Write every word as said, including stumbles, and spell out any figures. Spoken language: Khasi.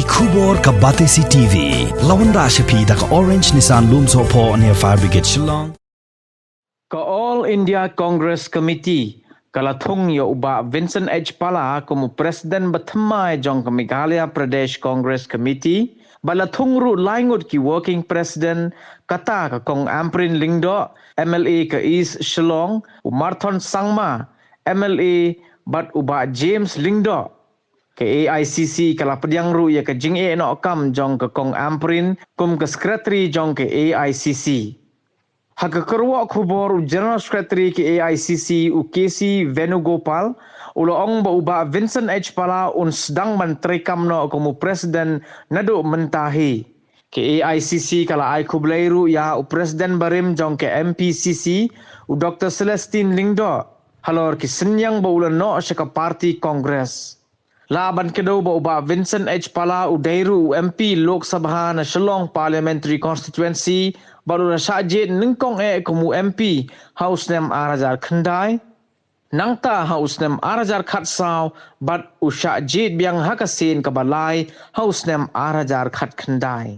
Khubor ka Batesi T V. Lawan da sha phi da ka Orange Nissan Lumsohphoh near Fire Brigade Shillong. Ka All India Congress Committee ka la thung ïa u Bah Vincent H Pala kum u President ba thymmai jong ka Meghalaya Pradesh Congress Committee, ba la thung ruh lai ngut ki Working President, kata ka Kong Ampareen Lyngdoh, M L A ka East Shillong, u Marthon Sangma, M L A, bad u Bah James Lyngdoh. Ka A I C C ka la pdiang ruh ïa ka jingeh noh kam jong ka Kong Ampareen kum ka Secretary jong ka A I C C. Ha ka kyrwoh khubor u General Secretary ka A I C C u K C Venugopal, u la ong ba u Bah Vincent H Pala un sdang ban treikam noh kum u President naduh mynta hi. Ka A I C C ka la ai khublei ruh ïa u President barim jong ka M P C C, u Doctor Celestine Lyngdoh, halor ki synñiang ba u la noh sha ka party Congress. Lah ban kdew ba u Bah Vincent H Pala u dei ruh u M P Lok Sabha na Shillong Parliamentary Constituency, bad u la shah jied nyngkong eh kum u M P ha u snem ar hajar khyndai. Nangta ha u snem ar hajar khatsaw, bad u shah jied biang ha ka sien kaba lai ha u snem ar hajar khatkhyndai.